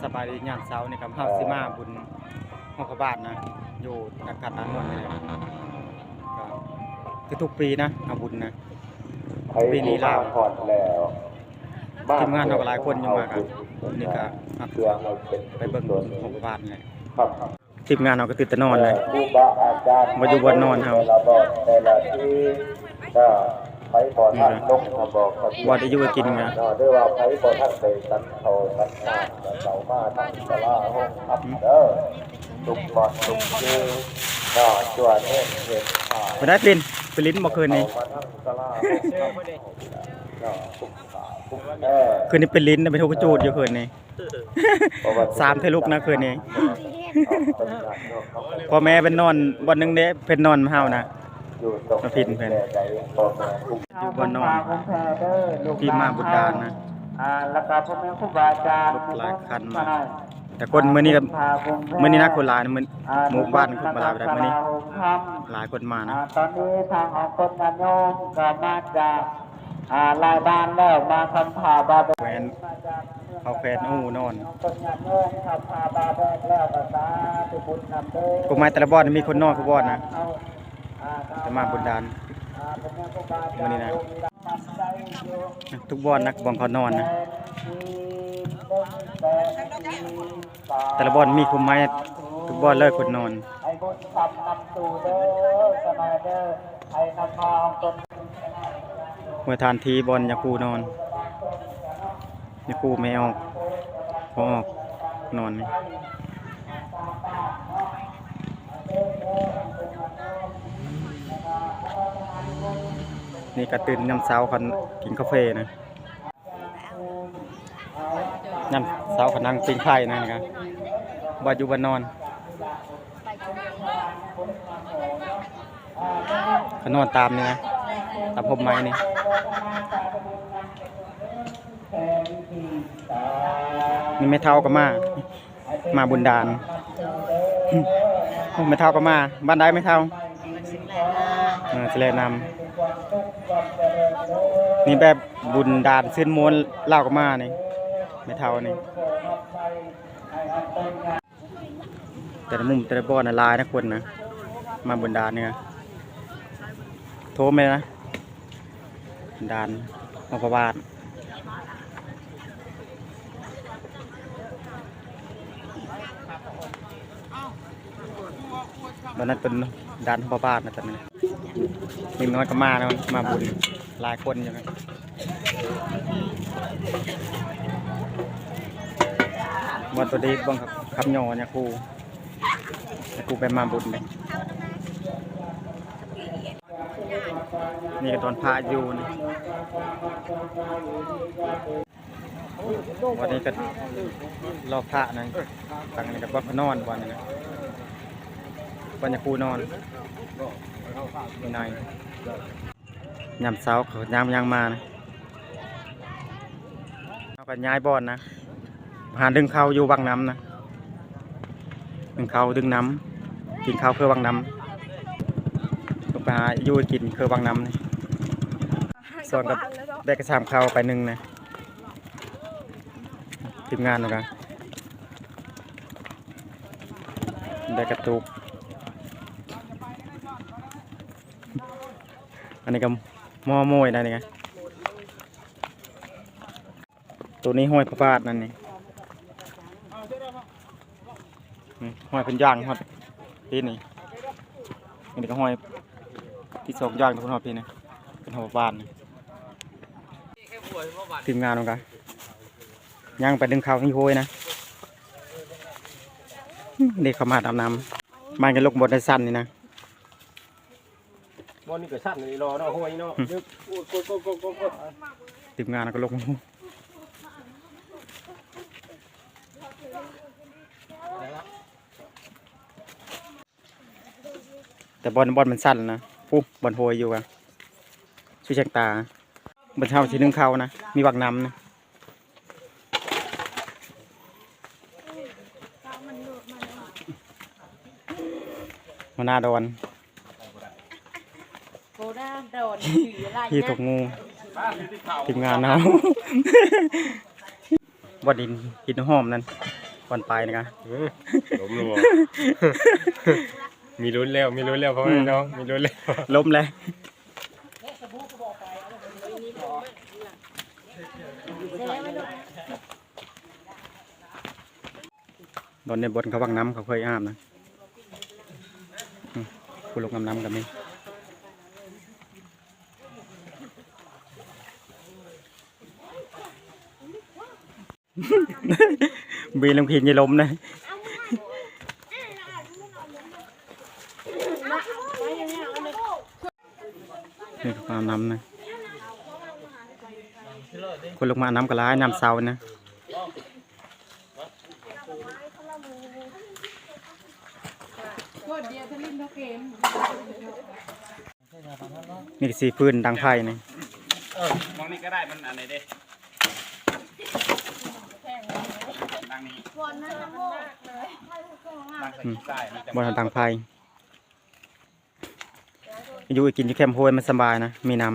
ສະບາຍດີຍາມເຊົ້ານີ້ ກັບເຮົາຊິມາບຸນຮອດພະບາດນະ ຢູ່ຕະກາດຕານມົນນີ້ແຫຼະ ກໍຄືທຸກປີນະ ເອົາບຸນນະ ປີນີ້ລາວ ທີມງານເຮົາກໍຫຼາຍຄົນຢູ່ມາ ກໍນີ້ກໍໄປເບິ່ງຮອດພະບາດນີ້ແຫຼະ. ທີມງານເຮົາກໍຕື່ນແຕ່ນອນແຫຼະ ບໍ່ຢູ່ບ່ອນນອນເຮົາ ບໍ່ໄດ້ຢູ່ກິນນະ ບໍ່ໄດ້ຫຼິ້ນ ໄປຫຼິ້ນບໍ່ຄືນນີ້ ຄືນນີ້ໄປຫຼິ້ນ ໄປທຸກຈູດຢູ່ຄືນນີ້. ສາມເທື່ອລຸກນະຄືນນີ້ ພໍ່ແມ່ເພິ່ນນອນບ່ອນໜຶ່ງເດ້ ເພິ່ນນອນເຮົານະ ມາພິນເພິ່ນຢູ່ບ່ອນນອນ ທີ່ມາບຸນດານນະ ແລ້ວກໍພໍ່ແມ່ຄູບາອາຈານ ລົດຫຼາຍຄັນມາ ແຕ່ຄົນມື້ນີ້ກໍ ມື້ນີ້ນະຄົນຫຼາຍ ມື້ ໝູ່ບ້ານຄົນບໍ່ຫຼາຍປານໃດມື້ນີ້ ຫຼາຍຄົນມານະ ຕອນນີ້ທາງຂອງຄົນຍາດໂຍມກໍມາຈາກ ອ່າ ຫຼາຍບ້ານແລ້ວ ມາຄຳພາບາແບກ ແຂວນ ເຂົາແຂວນອູ່ນອນ ກົດໝາຍແຕ່ລະບ່ອນມີຄົນນອນທຸກບ່ອນນະ ແຕ່ມາບຸນດານມື້ນີ້ນະ ທຸກບ່ອນນະ ບ່ອນເຂົານອນນະ ແຕ່ລະບ່ອນມີກົດໝາຍທຸກບ່ອນເລີຍຄົນນອນ. ເມື່ອທ່ານທີ່ບ່ອນຍາຄູນອນ ຍາຄູແມ່ອອກ ພໍ່ອອກນອນນີ້ ນີ້ກະຕື່ນຍາມເຊົ້າ ຄັນກິນກາເຟນະ. ຍາມເຊົ້າກໍນັ່ງປີ້ງໄຟນະ ນີ້ກະບໍ່ຢູ່ບ່ອນນອນ ກໍນອນຕາມນີ້ນະ ຕາມຮົ່ມໄມ້ນີ້ ນີ້ແມ່ເຖົ້າກໍມາ ມາບຸນດານ ໂອ້ ແມ່ເຖົ້າກໍມາ ບ້ານໃດແມ່ເຖົ້າ? ເອີ ຊິແລະນຳ ນີ້ແບບບຸນດານຊື່ນມ່ວນ ລາວກໍມານີ້ ແມ່ເຖົ້ານີ້ ແຕ່ລະມຸມແຕ່ລະບ່ອນນະ ຫຼາຍນະຄົນນະ ມາບຸນດານນີ້ນະ ໂທມແມ່ນນະ ດານ ມາພະບາດ ຕອນນັ້ນເປັນດານພະບາດນະ ຕອນນີ້ ເດັກນ້ອຍກໍມານະ ມາບຸນຫຼາຍຄົນຢູ່ນະ ວ່າຕົວເດັກເບິ່ງ ຄຳຫຍໍ້ຍາຄູ ຍາຄູໄປມາບຸນເດ້. ນີ້ກໍຕອນພະຢູ່ນີ້ ວັດນີ້ກໍລໍພະນັ້ນ ທາງນີ້ກໍບ່ອນເຂົານອນ ບ່ອນນີ້ນະ ບ່ອນຍາຄູນອນ ມີໜ້ອຍ ຍາມເຊົ້າເຂົາຍາມ ຍາມມານະ ເຮົາກໍຍ້າຍບ່ອນນະ ຫາດຶງເຂົ້າຢູ່ວັງນ້ຳນະ ດຶງເຂົ້າດຶງນ້ຳ ກິນເຂົ້າເຄືອວັງນ້ຳ ໄປຫາຢູ່ກິນເຄືອວັງນ້ຳນີ້ ສ່ວນກັບແບກກະຊາມເຂົ້າໄປໜຶ່ງນະ ທີມງານນຳກັນ ແບກກະຕຸກ ອັນນີ້ກໍໝໍ້ໂມຍໄດ໋ນີ້ກະ ໂຕນີ້ຫ້ອຍພະບາດນັ້ນນີ້ ນີ້ຫ້ອຍເພິ່ນຍ່າງຮອດພີ້ນີ້ ອັນນີ້ກໍຫ້ອຍທີສອງຍ່າງຮອດພີ້ນີ້ ເປັນຫົວບານນີ້ ທີມງານນຳກັນ ຍ່າງໄປດຶງເຂົ້ານີ້ໂຫຍນະ ເດັກເຂົ້າມາຕາມນ້ຳ ບ້ານກໍລົງບ່ອນໄດ້ຊັ້ນນີ້ນະ. ບ່ອນນີ້ກໍສັ້ນອີ່ຫຼີເນາະ ຫ້ວຍເນາະ ອືມ ເດິກ ໂອ້ຍ ໂອ້ຍ ໂອ້ຍ ໂອ້ຍ ໂອ້ຍ ທີມງານກໍລົງ ແຕ່ບ່ອນ ບ່ອນມັນສັ້ນນະ ພຸ້ນ ບ່ອນຫ້ວຍຢູ່ກະ ສຸດແສງຕາ ບ່ອນເຮົາຊິໜຶ້ງເຂົ້ານະ ມີບັກນ້ຳນະ. ຫົວໜ້າດອນ ຫົວໜ້າດອນ ທີ່ຕົກງູ ທີມງານເຮົາ ບ່ອນຫີນ ຫີນຫອມນັ້ນ ບ່ອນປາຍນີ້ກະ ເອີ ລົ້ມແລ້ວ ມີລຸ້ນແລ້ວ ມີລຸ້ນແລ້ວ ພໍ່ແມ່ພີ່ນ້ອງ ມີລຸ້ນແລ້ວ ລົ້ມແລ້ວ. ບ່ອນນີ້ບ່ອນເຂົາວັກນ້ຳ ເຂົາເຄີຍອາບນະ. ອືມ ຜູ້ລົງອາບນ້ຳກໍມີ. ບີລົງຫີນຢ່າລົ້ມນະ. ນີ້ເຂົາອາບນ້ຳນະ. ຄົນລົງມາອາບນ້ຳກໍຫຼາຍ ຍາມເຊົ້ານະ. ນີ້ກໍຊິຟືນດັງໄຟນີ້. ເອີ ມອງນີ້ກໍໄດ້ ມັນອັນນີ້ເດ້ ດັງນີ້ ດັງໃສ່ ອືມ ຂີ້ຊາຍ ມັນຈະ ບ່ອນດັງໄຟ. ຢູ່ກິນຢູ່ແຄມຫ້ວຍມັນສະບາຍນະ ມີນ້ຳ.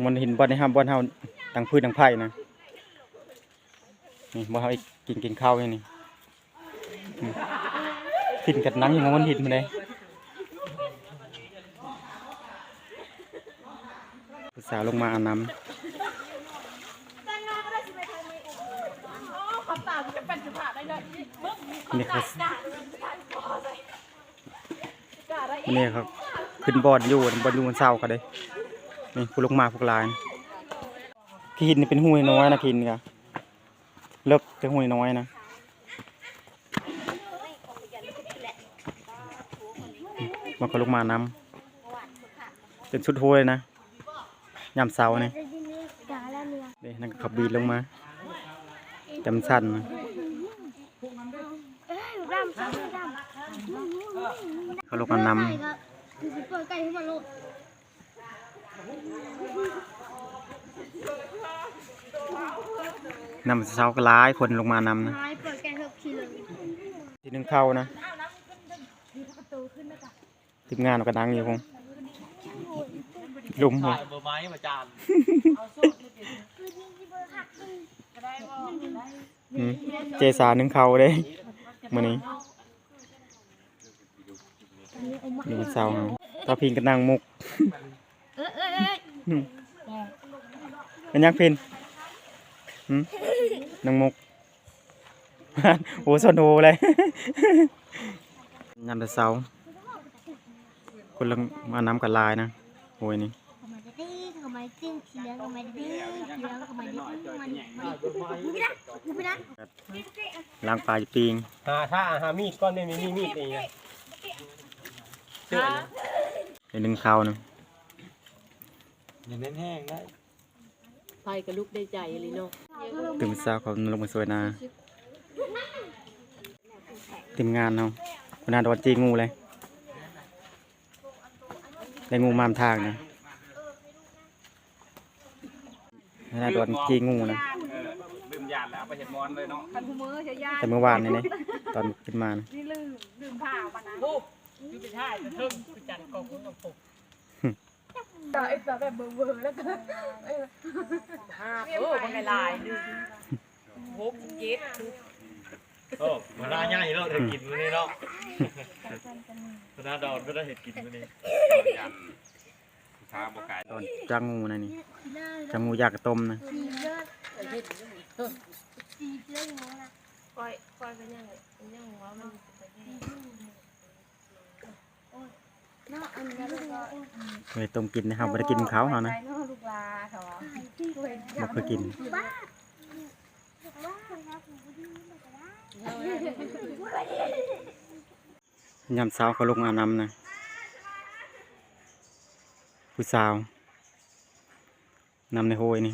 ບ່ອນຫີນ ບ່ອນໃຫ້ເຮົາ ບ່ອນເຮົາດັງຟືນດັງໄຟນະ. ນີ້ບ່ອນເຮົາກິນ ກິນເຂົ້າຢູ່ນີ້. ອືມ ກິນກັບນັ່ງຢູ່ບ່ອນຫີນພຸ້ນເດ້. ຜູ້ສາວລົງມາອາບນ້ຳ. ນີ້ເຂົາ ນີ້ເຂົາຂຶ້ນບ່ອນຢູ່ ບ່ອນຢູ່ບ່ອນເຊົ່າເຂົາເດ້. ນີ້ຜູ້ລົງມາພວກຫຼາຍ. ຂີ້ຫີນນີ້ເປັນຮູນ້ອຍນະ ຂີ້ຫີນກະເລິກ ແຕ່ຮູນ້ອຍນະ. ມັນກໍລົງມານຳ ຈົນສຸດໂຮຍນະ ຍາມເຊົ້ານີ້. ເດ້ ນັ້ນກໍຂັບບີນລົງມາ ແຕ່ມັນຊັນນະ. ເຂົາລົງມານຳ. ຍາມເຊົ້າກໍຫຼາຍຄົນລົງມານຳນະ. ທີ່ໜຶ້ງເຂົ້ານະ. ທີມງານເຮົາກໍນັ່ງຢູ່ພຸ້ນ ລຸ່ມພຸ້ນ. ອືມ ເຈສາໜຶ້ງເຂົ້າເດ້ມື້ນີ້. ຢູ່ເຊົ້າເຮົາ ຕາພິງກໍນັ່ງມຸກ. ເອີ ເອີ ເອີ ອືມ ເປັນຫຍັງພິນ? ຫືມ ນັ່ງມຸກ. ໂອ້ ຊົນໂຮເລີຍ. ຍາມແຕ່ເຊົ້າ ຄົນລະມານຳກັນຫຼາຍນະ. ໂອ້ຍ ນີ້ ລ້າງປາຢູ່ປີ້ງ. ຫາ ຖ້າຫາມີດກ່ອນ ນີ້ມີມີດນີ້ນະ. ເອີ ໜຶ້ງເຂົ້ານະ. ຢ່າແໜ້ນແຮງໄດ້. ໄຟກໍລຸກໄດ້ໃຈອີ່ຫຼີເນາະ. ຕື່ນເຊົ້າເຂົາລົງມາຊ່ວຍນາ ທີມງານເຮົາ. ຫົວໜ້າດອນຈີ່ງູເລີຍ ໄດ້ງູມານຳທາງນະ. ຫົວໜ້າດອນຈີ່ງູນະ. ເອີ ລືມຢ້ານແລ້ວ ເອົາໄປເຮັດມອນເລີຍເນາະ. ຄັນຜູ້ມື້ຈະຢ້ານ ແຕ່ມື້ວານນີ້ເດ້ ຕອນຂຶ້ນມານະ. ນີ້ລືມ ລືມຜ້າມັນນະ. ໂອ້ ຢູ່ໄປຖ່າຍເທິງຄືຈັນກອງບຸນກອງປົກ. ຕາເອັດຕາແບບເບີໆ ແລ້ວກໍ ຫ້າ ໂອ້ ມັນຫຼາຍໆ ໜຶ່ງ ຫົກ ເຈັດ. ໂອ້ ມັນໜ້າໃຫຍ່ເນາະ ໄດ້ກິນມື້ນີ້ເນາະ. ໜ້າດອນກໍໄດ້ເຮັດກິນມື້ນີ້. ດອນຈ້າງງູນະນີ້ ຈ້າງງູຢາກະຕົ້ມນະ. ຂ້ອຍ ຂ້ອຍກໍຍັງ ຍັງວ່າມັນເປັນຕາແຍງ. ເອີ ຕົ້ມກິນ ເຮົາບໍ່ໄດ້ກິນເຂົ້າເຮົານະ ບໍ່ເຄີຍກິນ. ຍາມເຊົ້າເຂົາລົງອາບນ້ຳນະ ຜູ້ສາວ ນ້ຳໃນຫ້ວຍນີ້.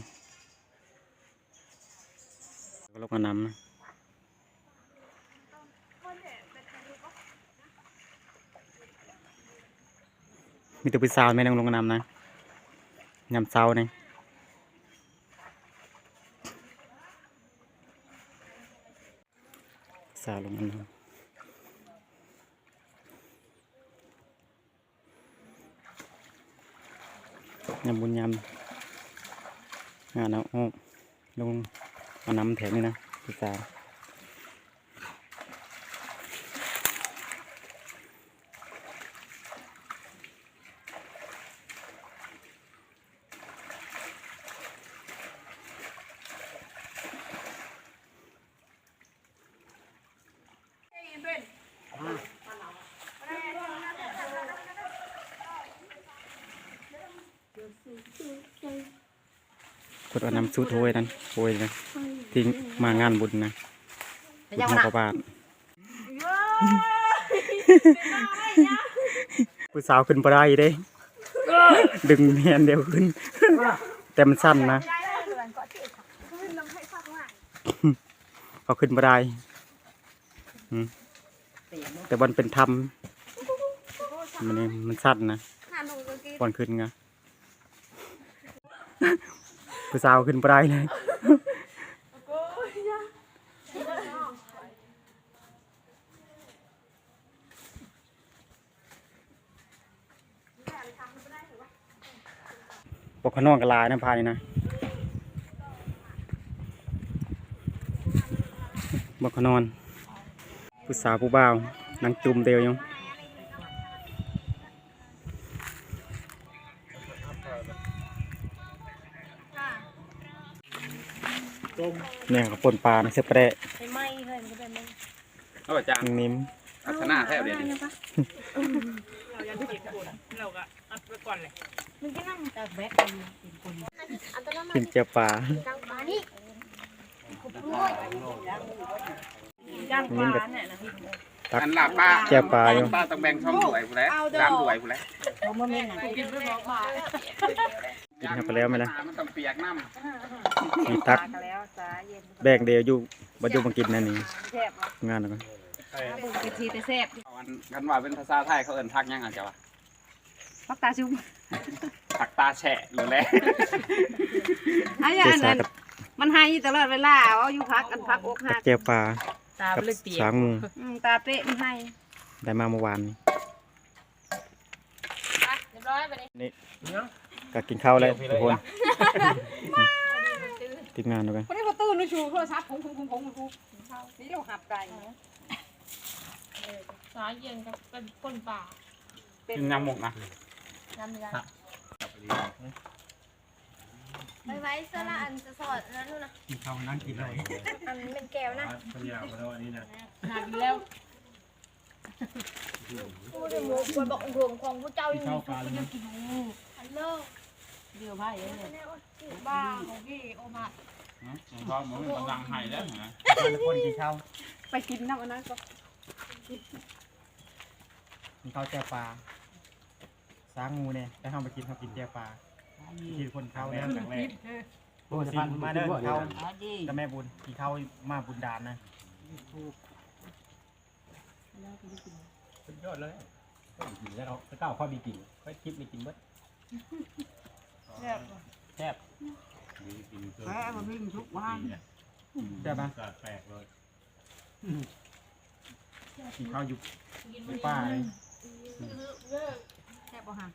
ກໍລົງອາບນ້ຳນະ ມີແຕ່ຜູ້ສາວແມ່ນຍັງລົງອາບນ້ຳນະ ຍາມເຊົ້ານີ້. ສາວລົງອາບນ້ຳ. ຍາມບຸນຍາມງານເອົາອອກ ລົງເອົານຳແຖວນີ້ນະ ຜູ້ສາວ. ເພິ່ນວ່ານຳສູດໂຫຍນັ້ນ ໂຫຍນະ ທີ່ມາງານບຸນນະ ບຸນຫົວພະບາດ. ຜູ້ສາວຂຶ້ນບໍ່ໄດ້ເດ້ ດຶງແຮງດຽວຂຶ້ນ ແຕ່ມັນສັ່ນນະ ເຂົາຂຶ້ນບໍ່ໄດ້. ອືມ ແຕ່ບ່ອນເປັນຖ້ຳ ມັນ ມັນສັ່ນນະ ບ່ອນຂຶ້ນກະ ຜູ້ສາວຂຶ້ນບໍ່ໄດ້ເລີຍ. ບໍ່ຂະນອນກໍຫຼາຍນຳພານີ້ນະ ບໍ່ຂະນອນ ຜູ້ສາວຜູ້ບ່າວນັ່ງຈຸ່ມດຽວຢູ່ ແມ່ເຂົາປົ່ນປານະ ເສຍປາແດກ ໄຟໄໝ້ເລີຍ ມັນກໍແບບນັ້ນ. ເອົາຈານ ນິ້ມ ລັກສະນະແທ້ເດ. ເຮົາຢາກກິນຄົນ ເຮົາກໍອັດໄວ້ກ່ອນເລີຍ ມັນກິນນຳ ຕາກແບກ ກິນຄົນ ກິນແຈ່ວປາ ນີ້ກໍຕັກ ອັນລາບປາ ແຈ່ວປາຢູ່ ປາຕ້ອງແບ່ງສອງຖ້ວຍພຸ້ນແຫຼະ ສາມຖ້ວຍພຸ້ນແຫຼະ ກິນເຂົ້າໄປແລ້ວແມ່ນລະ ມັນຕ້ອງປຽກນຳ ຊິຕັກ ແບ່ງດຽວຢູ່ ບໍ່ຢູ່ມາກິນອັນນີ້ ແຊບບໍ່ ງານແລ້ວກໍ ເບິ່ງເປັນທີ່ແຕ່ແຊບ ອັນ ຄັນວ່າເປັນພາສາໄທເຂົາເອີ້ນຜັກຫຍັງ ອາຈານວ່າ ຜັກຕາຊຸມ ຜັກຕາແຊະໂລດແຫຼະ ອັນນັ້ນ ມັນໄຫ້ຕະຫຼອດເວລາ ເວົ້າຢູ່ຜັກ ອັນຜັກອົກຫັກ ແຈ່ວປາ ຕາ ກັບ ເລີຍປຽກ ສາງໝູ ອືມ ຕາເປະມັນໄຫ້ ໄດ້ມາເມື່ອວານນີ້. ອ່ະ ຮຽບຮ້ອຍບາດນີ້ ນີ້ ກໍກິນເຂົ້າແລ້ວທຸກຄົນ ທີມງານນຳກັນ ບໍ່ໄດ້ບໍ່ຕື່ນ ຊູໂທລະສັບ ຜົງໆໆໆ ນີ້ລາວຮັບໄດ້ ເອີ ສາຍເຢັນກັບເປັນຄົນປ່າ ເປັນ ກິນຍຳໝົກນະ ຍຳນີ້ລະ ໄວໆ ສະລະອັນຈະສອດນັ້ນນະ ກິນເຂົ້ານັ່ງກິນເລີຍ ອັນແມ່ນແກ້ວນະ ອັນນີ້ນະ ໜັກຢູ່ແລ້ວ. ໂອ້ຍ ໝູກວນບັກໂດງຂອງພວກເຈົ້ານີ້ ສຸກເປັນແນວກິນ. ອັນເລີ ດຽວໄວ້ເລີຍ ບ້າຂອງພີ່ໂອມາ ຮະ ຂອງພໍ່ບໍ່ມີກຳລັງໃຫ້ແລ້ວນະ ຄົນກິນເຂົ້າ ໄປກິນນຳອັນນັ້ນກໍ ກິນເຂົ້າແຈ່ວປາ ສາງໝູແດ່ ແຕ່ເຮົາບໍ່ກິນ ເຮົາກິນແຈ່ວປາ ກິນຄົນເຂົ້າແລ້ວ ໂອ້ຍ ມາເດີເຂົ້າ ກັບແມ່ບຸນ ກິນເຂົ້າມາບຸນດານນະ. ສຸດຍອດເລີຍ ຂ້ອຍກິນແລ້ວເນາະ ແຕ່ເກົ່າຂ້ອຍມີກິນ ຂ້ອຍຄິດມີກິນເບິດ ແຊບ ແຊບ ໄປເອົາມາພິງທຸກວັນ ແຊບປະ ແປກເລີຍ ກິນເຂົ້າຢູ່ ຢູ່ປ່າເລີຍ ແຊບບໍ່ຫະ?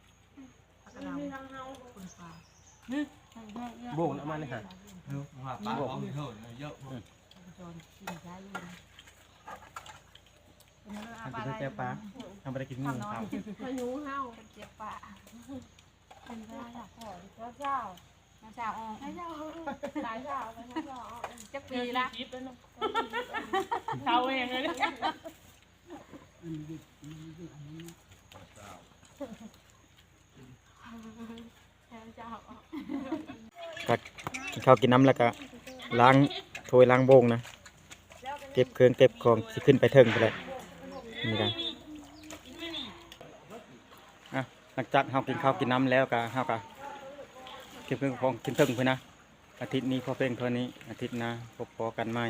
ໂບກນຳມັນນີ້ຫະ ເອີ ວ່າປາຂອງເຮົາເນາະ ເຍາະ ອືມ ເຮົາກິນແຕ່ແຈ່ວປາ ເຮົາບໍ່ໄດ້ກິນງູເຂົ້າ ພາຍຸເຮົາແຈ່ວປາ ເປັນໄດ້ລະ ເຈົ້າ ເຈົ້າ ເຈົ້າ ເຈົ້າ ເຈົ້າ ຈັກປີລະ ເຊົາເອງເລີຍ ກໍກິນເຂົ້າກິນນ້ຳແລ້ວກໍລ້າງຖ້ວຍລ້າງໂບງນະ ເກັບເຄື່ອງເກັບຂອງຊິຂຶ້ນໄປເທິງພຸ້ນແຫຼະ ນີ້ນະ ອ່ະ ຫຼັງຈາກເຮົາກິນເຂົ້າກິນນ້ຳແລ້ວກໍ ເຮົາກໍເກັບເຄື່ອງຂອງຂຶ້ນເທິງພຸ້ນນະ ອາທິດນີ້ພໍພຽງເທົ່ານີ້ ອາທິດໜ້າພົບພໍ້ກັນໃໝ່